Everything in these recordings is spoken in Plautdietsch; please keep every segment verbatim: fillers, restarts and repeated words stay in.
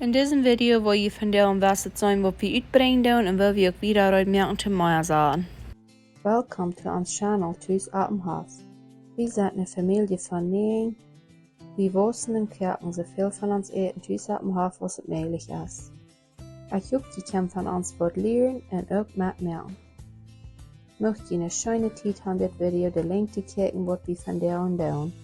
En disen Video woa jie vondoag een bät seenen waut wie utbrinjen doonen un woo wie uk wieda rut moaken to mea sennen. Welcome to ons channel Tus oppem Hoff. Wie sent eene Famielje von näajen. Wie wausen un koaken soo väl von ons Äten tus oppem Hoff aus et mäajlich es. Ekj hop jie kjennen von ons waut lieren un uk metmoaken. Mucht jie eene scheene Tiet haben dit Video de Lenjd to kjikjen waut wie vondoag doonen.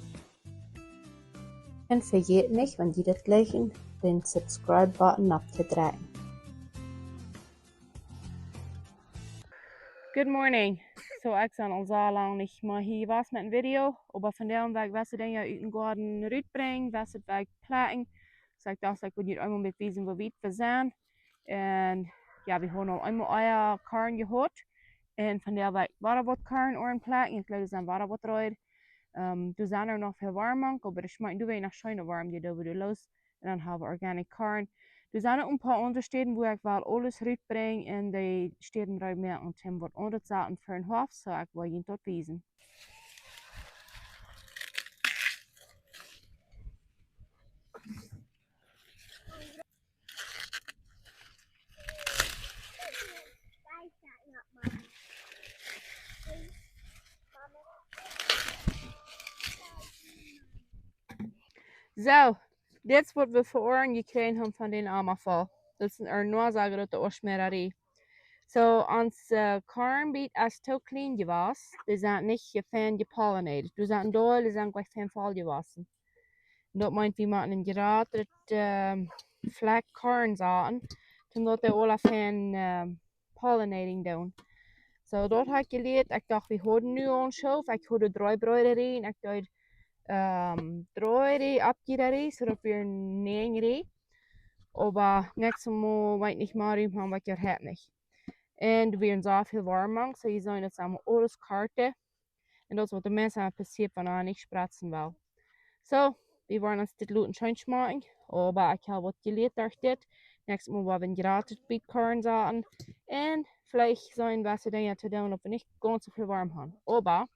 Un vejät nich, wan jie daut jlikjen, dän Subscribe Button opptodrekjen. Good morning. So, ekj sie aul sea lang nich mea hia jewast met een Video, oba vondoag well ekj waut Dinja ut dän Goaden rutbrinjen, waut ekj plekjen. So, ekj docht, ekj wudd junt eemol een bät wiesen woo wiet wie sent. Un jo, wie haben aul eemol Eia Korn jehaut. Un vondoag well ekj wada waut Korn aunplekjen. Ekj jleew, doa sent wada waut reed. Ehm, doa sent noch väl Worm mank, oba daut schmakjt, doa woat noch scheen Worm, dee doo wie doa loos. Un dan haben wie organic Korn. Doa sent noch een poa aundre Städen wua ekj well aules rutbrinjen un dee Städen rutmoaken un waut aundret setten fa een Hoff, so ekj well junt daut wiesen. So, dit es waut wie fa Oaren jekjräajen haben von dän Amafal. Daut es een Noasager ut de Oostmeerarrie. So, ons, eh, Kornbeet es too kjlien jewast. Dee sent nich fein jepollinated. Doa sent Deel, dee sent nich fein voll jewossen. Un daut meent, wie motten een jratret, ehm, Flakj Korn setten, toom daut dee aula fein, ehm, pollinating doonen. So, daut hab ekj jelieet. Ekj docht, wie hauden nu aul een Schoof. Ekj haud dree Breeda un ekj deed, ehm, dree Rie opp jieda Rie, so daut wia een näajen Rie. Oba näakjstet Mol weet ekj nich mea, waut ekj hab nich. Un doa wia soo väl Worm mank, so jie seenen daut sent aules Korte. Un daut es waut de Menschen passieet, wan see nich spretzen wellen. So, wie woaren ons dit loten scheen schmakjen, oba ekj hab waut jelieet derch dit. Näakjstet Mol woa wie een jratret Beet Korn setten. Un veleicht sent waut Dinja to doonen, daut wie nich gaunz soo väl Worm haben. Oba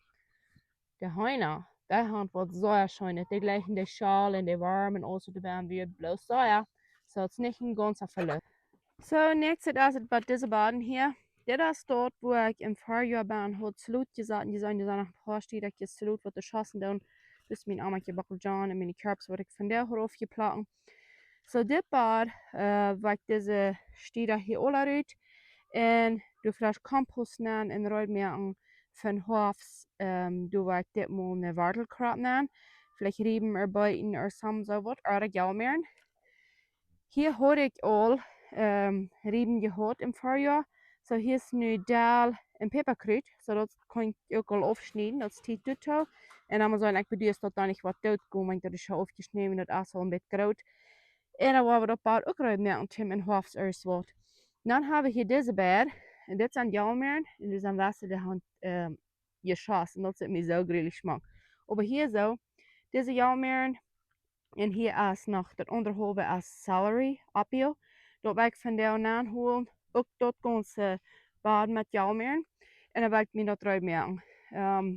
de Heena, dee haben waut sea scheenet. Dee jlikjen de Schal un de Worm un aules doabie, wia bloos sea. So, daut es nich een gaunza Velust. So, näakjstet es et waut dise Boden hia. Dit es daut, wua ekj em Farjoa bie haud Selot jesat. Jie seenen, doa sent noch een poa Stäakjes Selot waut doa schossen doonen. Daut es mien Ammakie Bockeljohn un miene Kjarps waut ekj vondoag haud aufjeplekjt. So, dit Bad, eh, woa ekj dise Stäakjes hia aula rut. Un doa fresch Kompost nenn un rutmoaken von Hoafs, ehm, doa woa ekj dit Mol een Wartelkrop nenn. Veleicht Riewen, Erbeeten, or some, soo waut, or Jalmäaren. Hia haud ekj aul, ehm, Riewen jehaut em Farjoa. So, hia es nu Deel un Päpakrut. So, daut kaun ekj uk aul aufschnieden, daut es Tiet doatoo. Un dan mott seenen, ekj bedoel, es daut dan nich waut doot kjemt, daut es aul aufjeschnäden, daut es aul een bät groot. Un dan woa wie daut Bad uk rutmoaken, toom een Hoafs or soo waut. Dan hab wie hia dise Bäd. Un dit sent Jalmäaren. Un dit sent waut see de Haunt, ehm, jeschossen. Un daut sent mie soo grulich schmock. Oba hia soo, dise Jalmäaren, un hia es noch daut aundre haulwe es Celery, Apio. Daut woa ekj vondoag aunhoolen, uk daut gaunze Bad met Jalmäaren. Un dan woa ekj mie daut rutmoaken. Ehm,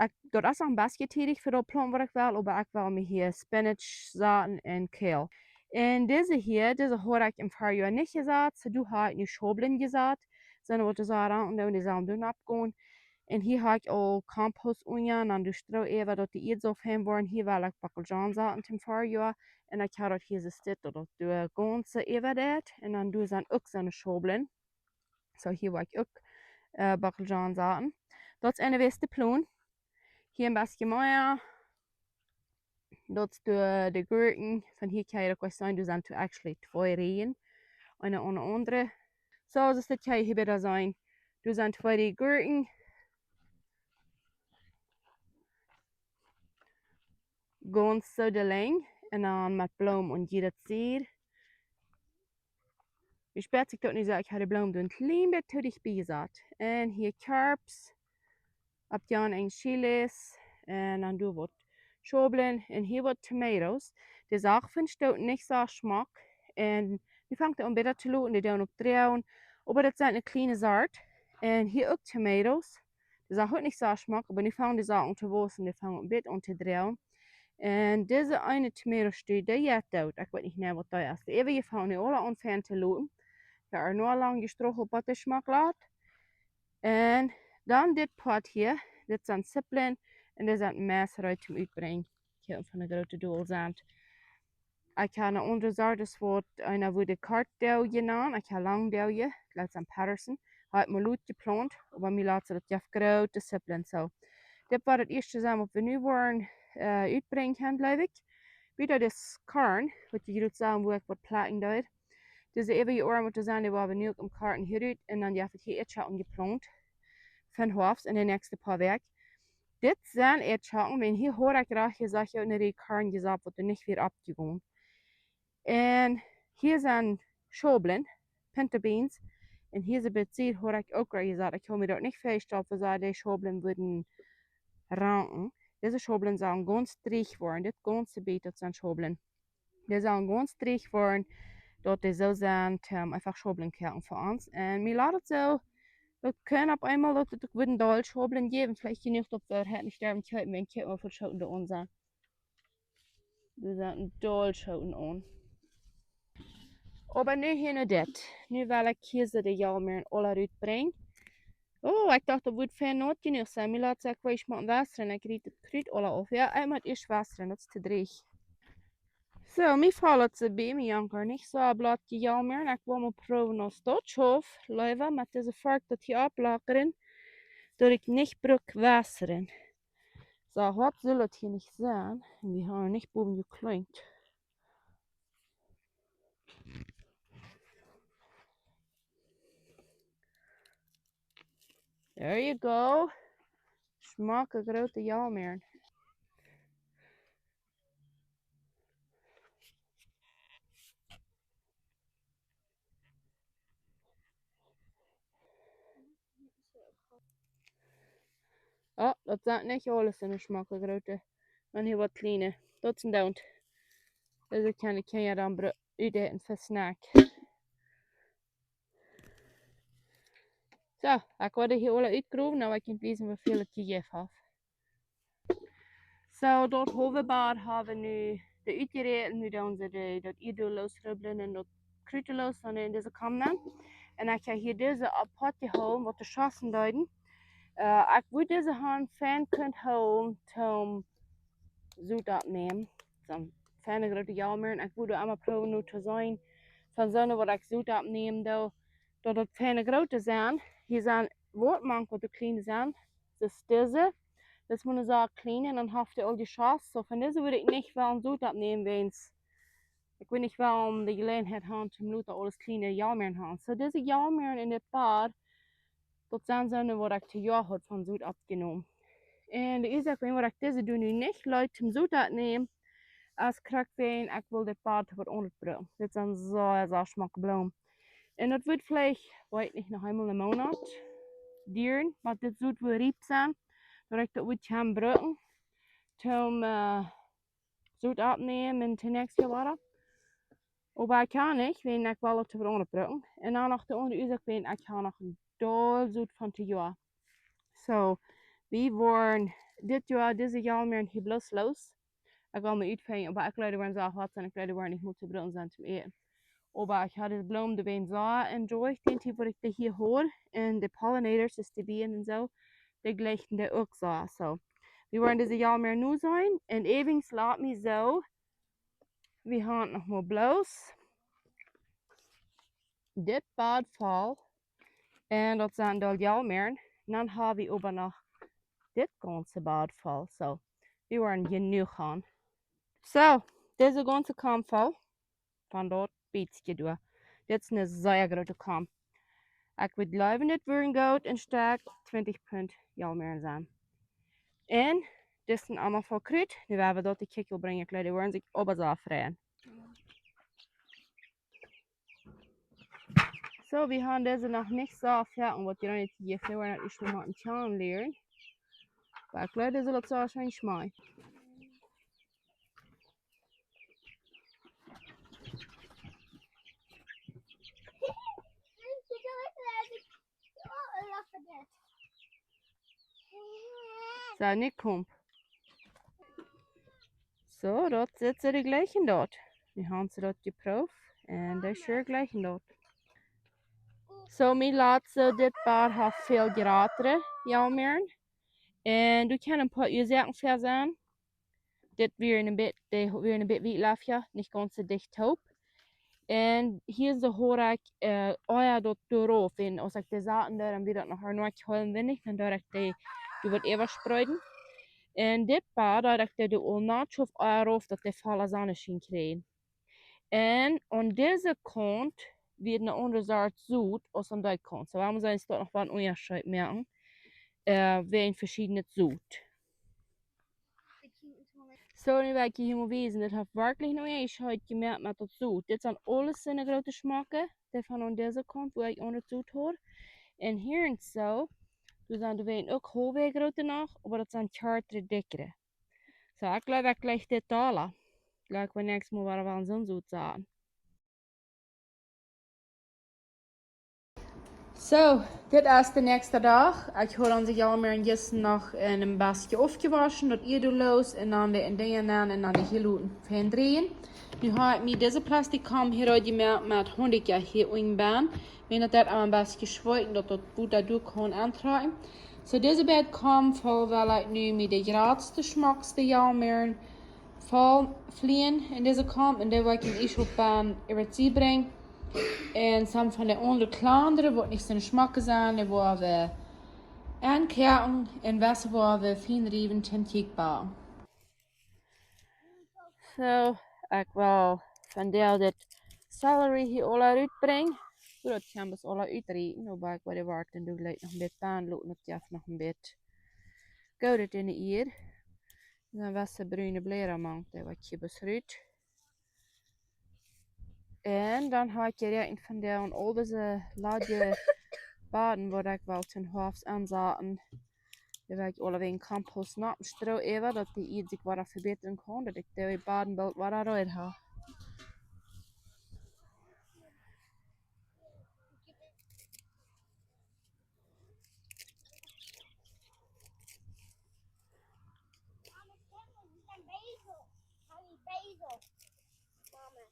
ekj, daut es noch een bät tiedich fa daut Plaunten waut ekj well, oba ekj well mie hia Spinach setten un Kale. Un dise hia, dise haud ekj em Farjoa nich jesat, so doa hab ekj nu Schaublen jesat. Sent waut doa soo aun un dee sellen dan oppkomen. Un hia hab ekj aul Kompost unja, un dan doo Stroo äwa, daut de Ieed saul fein woaren. Hia well ekj Bockeljohn setten em Farjoa. Un ekj hab daut hia soo steit, daut daut doa gaunz äwa deit. Un dan doa sent uk soone Schaublen. So, hia woa ekj uk, eh, Bockeljohn setten. Daut es een bät de Plon. Hia een bät mea. Daut es de, de Gurkjen. Von hia kaun jie uk seenen, doa sent doa actually twee Rieejen. Eene aun de aundre. So, aus daut kaun jie hia bäta seenen. Doa sent twee Rieejen Gurkjen. Gaunz soo de Lenjd. Un dan met Bloom aun jieda Sied. Wie spät sikj daut nu soo, ekj hab de Bloom doa een kjlien bät too dicht bie jesat. Un hia Kjarps, opp jan un Chilis, un dan doa waut Schaublen, un hia waut Tomatoes. De Sach von Stoot nich soo schmock. Un nu fangt et aun bäta to loten, dee doonen uk droagen. Oba daut sent eene kjliene Sort. Un hia uk Tomatoes. De Sach uk nich soo schmock, oba nu fangen de Sachen to wausen, dee fangen een bät aun to droagen. Un dise eene Tomato Stud, dee jeit doot. Ekj weet nich mea waut dee es. De äwaje fangen nu aula aun fein to loten. Dee es nu aul lang jestrochelt, waut dee schmock lat. Un dan dit Poat hia, dit sent Zippeln un dit sent Meisrei toom utbrinjen. Hia von de groote Dol sent. Ekj hab eene aundre Sort, daut woat eena woat de Kort Dol jenant. Ekj hab lang Dol, daut sent Patterson. Hab ekj mau lot jeplaunt, oba mie lat see daut jeft groote Zippeln soo. Dit woat daut ieeschte sennen waut wie nu woaren, äh, utbrinjen kjennen, jleew ekj. Wieda dit Korn, waut jie jrod sagen, wua ekj waut plekjen deed. Dise äwaje Oarm, waut doa sent, dee woaren wie nu uk em Korn hia rut. Un dan jeft et hia Eadschocken jeplaunt. Von Hoafst en de näakjste poa Wäakj. Dit sent Eadschocken, wan hia haud ekj rajcht jesajcht, jo, ne Rieej Korn jesat, waut doa nich wia oppjegonen. Un hia sent Schaublen, pinto beans. Un hia soo bie de Sied haud ekj uk aul jesajcht, ekj haud mie daut nich väajestalt, woo see dee Schaublen wudden ranken. Dise Schaublen sellen gaunz drieech woaren. Dit gaunze Biet, daut sent Schaublen. Dee sellen gaunz drieech woaren, daut dee soo sent, ähm, eefach Schaublen koaken fa ons. Un mie lat et soo, daut kaun opp eemol daut et uk wudden doll Schaublen jäwen. Veleicht jenuach daut wie hia nich derwen kjeepen, wan kjeepen wie väl Schooten doa aun sent. Doa sent doll Schooten aun. Oba nu hia no dit. Nu well ekj hia soo de Jalmäaren aula rutbrinjen. Oh, ekj docht, daut wudd fein naut jenuach sennen. Mie lat see, ekj weet, ekj mott wassren. Ekj riet daut Krut aula auf. Jo, ekj mott ieescht wassren, daut es too drieech. Soo, mie felt et soo bie, mie jankat nich soo bloos de Jalmäaren. Ekj well mol proowen aus daut schauft. Leewa met dise Fork daut hia opplockren, daut ekj nich bruk wassren. Soo, waut saul daut hia nich sennen? Un wie haben nich bowen jekleent. There you go. Schmocke groote Jalmäaren. Oh, daut sent nich aules soone schmocke groote. Dan hia waut kjliene. Daut sent doont. Dise kjennen de Kjinja dan bru-, utäten fa Snack. Soo, ekj woa dee hia aula utgrowen, dan woa ekj junt wiesen woo väl et jejäft haft. Soo, daut haulwe Bad hab wie nu de utjeräten, nu doonen see de, daut Ieed loosrubblen un daut Krut loos, dan en dise Kom. Un ekj hab hia dise apoat jehoolen, waut de Schossen deeden. Äh, ekj wudd dise han fein kunt hoolen, toom Sot oppnämen. Soone feine groote Jalmäaren. Ekj wudd emma proowen nu to seenen, von soone waut ekj Sot oppnämen doo, daut daut feine groote sent. Hia sent waut mank waut de kjliene sent. Daut es dise. Daut es mau ne Sach kjlien un dan haft dee aul de Schoss. Soo, von dise wudd ekj nich wellen Sot oppnämen, wiels ekj wudd nich wellen de Jeläajenheit han toom lota aules kjliene Jalmäaren han. Soo, dise Jalmäaren en dit Bad, daut sent soone waut ekj dit Joa haud von Sot oppjenomen. Un de Uasoak, wuarom ekj dise doo nu nich leet toom Sot oppnämen, es krakjt wäajen ekj well dit Bad waut aundret brucken. Dit sent soo, soo schmocke Bloomen. Un daut woat veleicht, weet nich, noch eemol een Moonat dieren, waut dit Sot woat riep sennen, daut ekj daut woa kjennen brucken toom, äh, Sot oppnämen un toom näakjste Joa wada. Oba ekj kaun nich, wiels ekj well daut waut aundret brucken. Un dan noch de aundre Uasoak, wiels ekj hab noch een doll Sot von dit Joa. Soo, wie woaren dit Joa dise Jalmäaren hia bloos loos. Ekj well mau utfinjen, oba ekj jleew dee woaren soo hoat sennen, ekj jleew dee woaren nich mea to brucken sennen toom äten. Oba ekj haud dise Bloomen doawäajen soo enjoyed, dän Tiet waut ekj dee hia haud. Un de pollinators, dus de Bieen un soo, dee jlikjten dee uk soo. Soo, wie woaren dise Jalmäaren nu seenen. Un äwens lat mie soo, wie haben noch mau bloos dit Bad voll. Un daut sent aul Jalmäaren. Dan hab wie oba noch dit gaunze Bad voll. Soo, wie woaren jenuach han. Soo, dise gaunze Kom voll von daut Bietskje doa. Dit es ne sea groote Kom. Ekj wudd jleewen, dit wudden goot een Stekj twintich Punt Jalmäaren sennen. Un dit es een emma voll Krut. Nu woa wie daut de Kjikjel brinjen, ekj jleew dee woaren sikj oba soo freien. Soo, wie haben dise noch nich soo foaken waut jie nich hia woaren, daut es noch mau een kjlien bät lieren. Oba ekj jleew, dee sellen daut soo scheen schmakjen. Soo, nu kom. Soo, daut sitt see de jlikjen doa. Nu han see daut jeprooft un dee sure jlikjen daut. Soo, mie lat soo, dit Bad haft väl jratre Jalmäaren. Un doa kjennen een poa Uasoaken fa sennen. Dit wia een bät, dee wia een bät wiet lefja, nich gaunz soo dicht toop. Un hia soo haud ekj, äh, Ea doa doaropp. Un aus ekj dee saten deed, dan wia daut noch noch nich heelwindich, dan deed ekj dee, dee waut äwaspreeden. Un dit Bad, daut ekj dee doa aul naut schoof, Ea doaropp, daut dee volle Sonneschien kjrieejen. Un aun dise Kaunt wia eene aundre Sort Sot aus aun dee Kaunt. Soo, wuarom sent see doa noch waut een Unjascheet moaken? Äh, wäajen veschiednet Sot. Soo, nu well ekj junt mol wiesen, dit haft werkjlich noch eent jemoakt met daut Sot. Dit sent aules soone groote Schmocke, dee von aun dise Kaunt, wua ekj aundret Sot haud. Un hia un soo, doa sent dee uk haulf groote noch, oba daut sent jratre, dikjre. Soo, ekj jleew, ekj jlikj dit aula. Jlikj, wan ekj mol wada waut aun soon Sot saten. Soo, dit es de näakjste Dach. Ekj haud onse Jalmäaren jistren noch een bät aufjewoschen, daut Ea doa loos, un dan de Dinja nenn un dan dee hia loten fein dreien. Nu hab ekj mie dise Plastikkom hia utjemoakt met Honigja hia unjen benn. Wan daut emma een bät schwakjt, daut daut Wota doa kaun auntrakjen. Soo, dise beid Kom voll well ekj nu mie de jratste, schmockste Jalmäaren voll flieen en dise Kom un dee woa ekj ieescht opp aun äwa de Sied brinjen. Un some von de aundre kjlandre, waut nich soo schmock sent, dee woa wie aunkoaken un wese woa wie fein riewen toom Kjieekj backen. Soo, ekj well vondoag dit Sellerie hia aula rutbrinjen. Daut kaun best aula rutrieten, oba ekj woa de Wort un doa jlikj noch een bät aunloten, daut jeft noch een bät goodet en de Ieed. Dan wese brune Bläda mank, dee woa ekj hia best rut. Un dan hab ekj jeräakjent vondoag aun aul dise ladje Baden, waut ekj well toom Hoafst aunsaten. Dee woa ekj aula wada Kompost nopp un Stroo äwa, daut de Ieed sikj wada vebätren kaun, daut ekj de Baden boolt wada reed hab.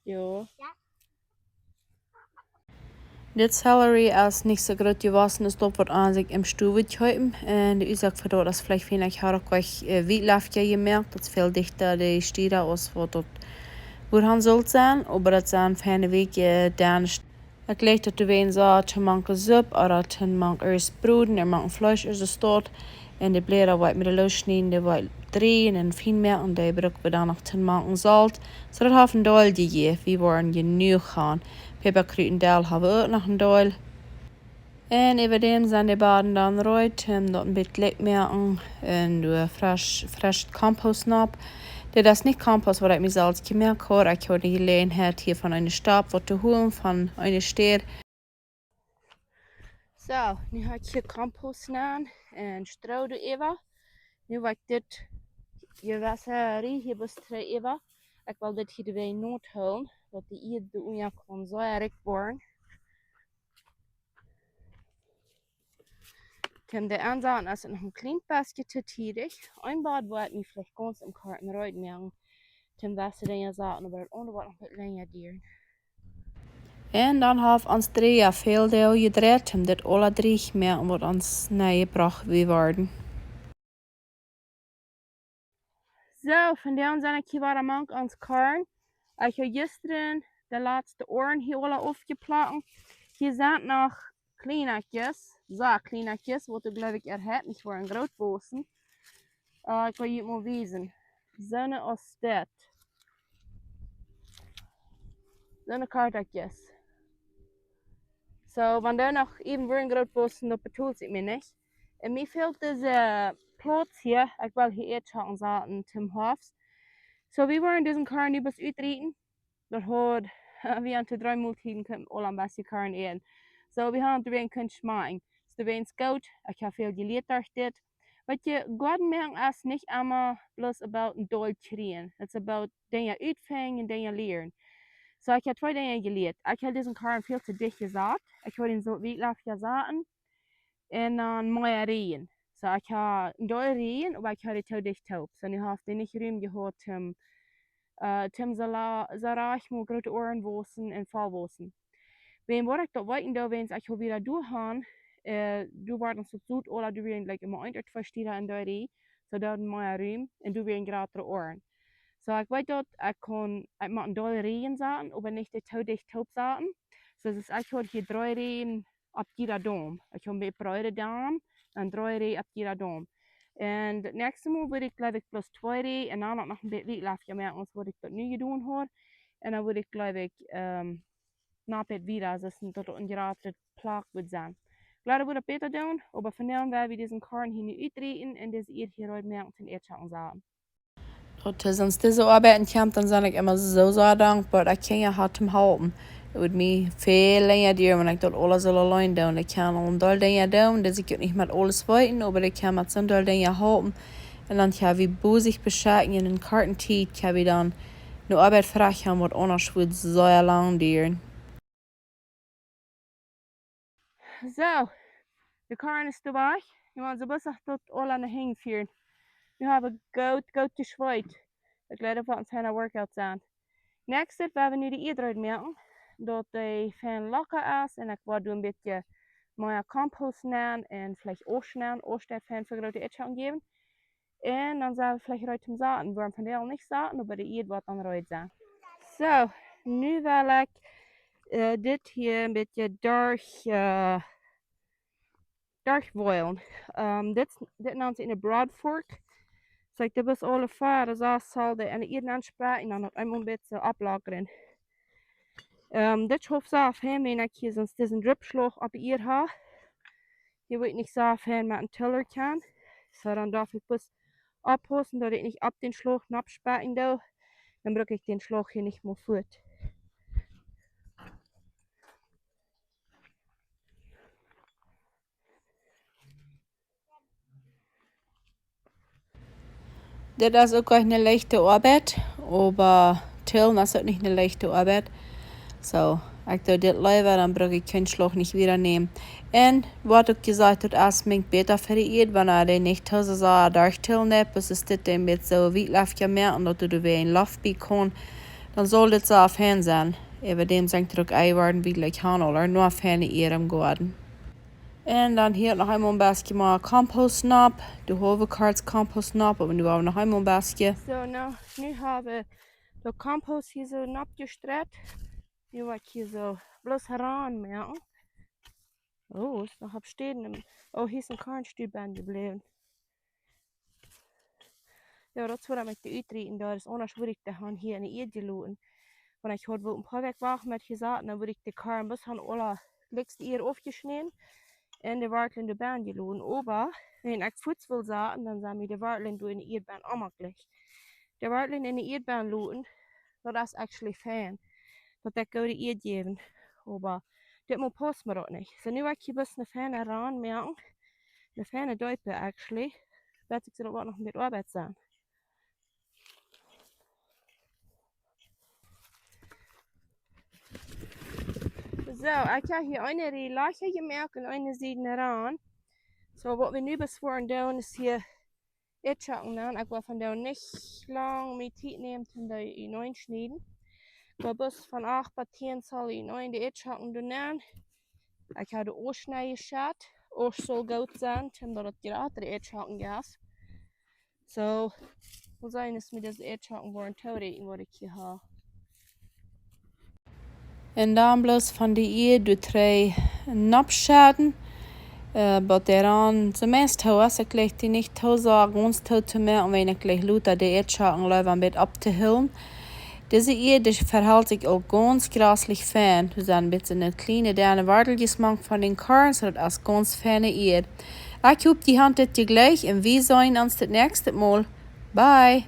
Jo. Dit Sellerie es nich soo groot jewossen aus daut, waut eena sikj em Store kjeept. Un de Uasoak fa daut es veleicht, ekj hab uk waut, äh, wiet lefja jemoakt. Daut es väl dichta de Stieda aus waut daut wudd han sult sennen. Oba daut sent feine weekje, äh, dan ekj jlikj daut doa wäm soo toom mank Supp ooda toom mank irjent broden ooda mank Fleesch ooda soo waut. Un de Bläda woa ekj mie loosschnieden, dee woa ekj dreien un fein moaken. Dee bruck wie dan noch toom mank Solt. Soo daut haft een Deel jejäft. Wie woaren jenuach han. Päpakrut un Deel hab wie uk noch een Deel. Un äwadäm sent de Baden dan reed, om daut een bät jlikj moaken un doa fresch, fresch Kompost nopp. Dit es nich Kompost, waut ekj mie selfst jemoakt hab. Ekj haud de Jeläajenheit hia von eene Stap waut to holen, von eene Städ. Soo, nu hab ekj hia Kompost nenn un Stroo doa äwa. Nu woa ekj dit jewesse Rieej hia best trigj äwa. Ekj well dit hia de Welt nothoolen, daut de Ieed doa unja kaun soo rikj woaren. Toom dee aunsaten es daut noch een kjlien bät too tiedich. Een Bad woa ekj mie veleicht gaunz em Koaren reed moaken, toom wese Dinja saten, oba daut aundre woat noch een bät lenja dieren. Un dan haft ons Dreaja väl Deel jedreit, om dit aula drieech moaken, waut ons nenn jebrocht woat. Soo, vondoag sie ekj hia wada mank ons Koaren. Ekj hab jistren de latste Oaren hia aula aufjeplakt. Hia sent noch Kjlienakjes, soo Kjlienakjes, waut ekj jleew ekj erhäb nich woaren groot wossen. Äh, ekj well junt mol wiesen. Soone aus dit. Soone Kartakjes. Soo, wan dee noch äwen woaren groot wossen, daut betolt sikj mie nich. Un mie fält dise Plauz hia, ekj well hia ieescht aunsaten toom Hoafst. Soo, wie woaren disen Koaren nu best utrieten. Daut haud, wie han to dree Moltieden kunnen aul een bät Koaren äten. Soo, wie han doawäajen kunt schmakjen. Soo, doawäajen es goot, ekj hab väl jelieet derch dit. Waut je, Goaden moaken es nich emma bloos about een Deel kjrieen. It's about Dinja utfinjen un Dinja lieren. Soo, ekj hab twee Dinja jelieet. Ekj hab disen Koaren väl too dicht jesat. Ekj hab dän soo wiet lefja jesaten. Un dan mea Räajen. Soo, ekj hab een Deel Räajen, oba ekj hab dee too dicht toop. Soo, nu haft dee nich Rum jehaut om äh, toom soo la-, soo rajcht mau groote Oaren wausen un voll wausen. Wan waut ekj daut weeten doo, wan ekj hia wada derch goa, äh, du woascht ons daut soo, ooda du wieescht like emma eent ooda twee Stieda en de Rieej, soo daut mea Rum, un du wieescht jratre Oaren. Soo, ekj weet daut, ekj kaun, ekj mott een Deel Rieej saten, oba nich de too dicht toop saten. Soo, daut ekj hia dree Rieej opp jieda Dom. Ekj hab een bät breeda Dom un dree Rieej opp jieda Dom. Un daut näakjste Mol wudd ekj, jleew ekj, bloos twee Rieej un dan noch een bät wiet lafja moaken, aus waut ekj daut nu jedonen hab. Un dan wudd ekj, jleew ekj, ähm, noch een bät wieda, soo daut daut een jratre Plak wudd sennen. Jleew ekj wudd daut bäta doonen, oba fa nu woa wie disen Korn hia nu utrieten un dise Ieed hia rut moaken toom Ieedschocken saten. Daut es, aus dise Oabeit kjemt, dan sie ekj emma soo, soo dankboa, daut ekj Kjinja hab toom halpen. Daut wudd mie väl lenja dieren, wan ekj daut aules sull auleen doonen. Ekj kaun aul een Deel Dinja doonen, daut ekj uk nich met aules weet, oba ekj kaun met soon Deel Dinja halpen. Un dan kjenn wie bosich beschekjen un en korte Tiet kjenn wie dan de Oabeit foadich haben, waut aundasch wudd sea lang dieren. Soo, de Korn es doabie. Wie motten soo bloos daut aula no hinjen fieren. Nu hab wie goot, goot jeschweet. Ekj jleew daut woat een feina Workout sennen. Näakjstet woa wie nu de Ieed rut moaken, daut dee fein loka es un ekj woa doa een bät mea Kompost nenn un veleicht Asch nenn, Asch deit fein fa groote Ieedschocken jäwen. Un dan sell wie veleicht rut toom saten, woaren vondoag nich saten, oba de Ieed woat dan rut sennen. Soo, nu well ekj, äh, dit hia een bät derch, äh, derchwoilen. Ähm, dit, dit nant see eene Broad Fork. Soo ekj doo bloos aule Fäa, soo saul dee enne Ieed nenn späten un dan opp eemol een bät opplockren. Ähm, dit schauft soo fein, wan ekj hia soo disen Dripschlauch opp de Ieed hab. Hia wudd ekj nich soo fein met een Tiller kjennen. Soo, dan darf ekj bloos oppaussen, daut ekj nich opp dän Schlauch nopp späten doo. Dan bruck ekj dän Schlauch hia nich mea fuat. Dit es uk eene leichte Oabeit, oba tillen es uk nich eene leichte Oabeit. Soo, ekj doo dit leewa, dan bruck ekj dän Schlauch nich wada nämen. Un waut uk jesajcht woat, es mie bäta fa de Ieed, wan dee nich too sea derchtillen deit, bloos es dit een bät soo wiet lafja moaken, daut doa wada Loft bie kaun. Dan saul dit soo fein sennen. Äwadäm sent doa uk Eewoaren, wie jlikj han aul, noch feine Ieed em Goaden. Un dan hia noch eemol een bät mea Kompost nopp. De haulwe Kart Kompost nopp, oba nu hab wie noch eemol een bät. Soo, nu, nu hab wie de Kompost hia soo nopp jestreit. Nu woa ekj hia soo bloos raun moaken. Oh, es noch opp Städen. Oh, hia es een Kornstubb aunjebläwen. Jo, daut es wuarom ekj dee utrieten doo, daut es aundasch wudd ekj dee han hia enne Ieed jeloten. Wan ekj haud wullt een poa Wäakj wachten met jesaten, dan wudd ekj de Korn bloos han aula jlikjste Ieed aufjeschnäden un de Wartlen doa benn jeloten. Oba wan ekj fuaz wull saten, dan sent mie de Wartlen doa enne Ieed benn onmaklich. De Wartlen enne Ieed benn loten, daut es actually fein. Daut deit goode Ieed jäwen. Oba dit Mol pausst mie daut nich. Soo, nu woa ekj hia bloos eene feine Ran moaken. Eene feine Deepe, actually. Daut ekj soo daut woat noch een bät Oabeit sennen. Soo, ekj hab hia eene Rieej Lajcha jemoakt un eene Sied eene Ran. Soo, waut wie nu bloos woaren doonen, es hia Ieedschocken nenn. Ekj well vondoag nich lang mea Tiet nämen toom dee utenaunda schnieden. Ekj well bloos von acht bat tieen saul eena de Ieedschocken doonen nenn. Ekj hab de Asch nenn jeschett. Asch saul goot sennen, toom daut jratre Ieedschocken jeft. Soo, wie sellen seenen, aus wie dise Ieedschocken woaren toorieten, waut ekj hia hab. Un dan bloos von de Ieed doa trigj nopp schetten. Äh, bat dee Ran soo meist too es, ekj jlikj dee nich too sea gaunz too to moaken, wan ekj jlikj lota de Ieedschocken leewa een bät opptohoolen. Dise Ieed, dee vehelt sikj uk gaunz jreslich fein. Doa sent een bät kjliene, denne Wartelkjes mank von dän Korn, soo daut es gaunz feine Ieed. Ekj hop, jie han dit jlikj un wie seenen ons daut näakjste Mol. Bye!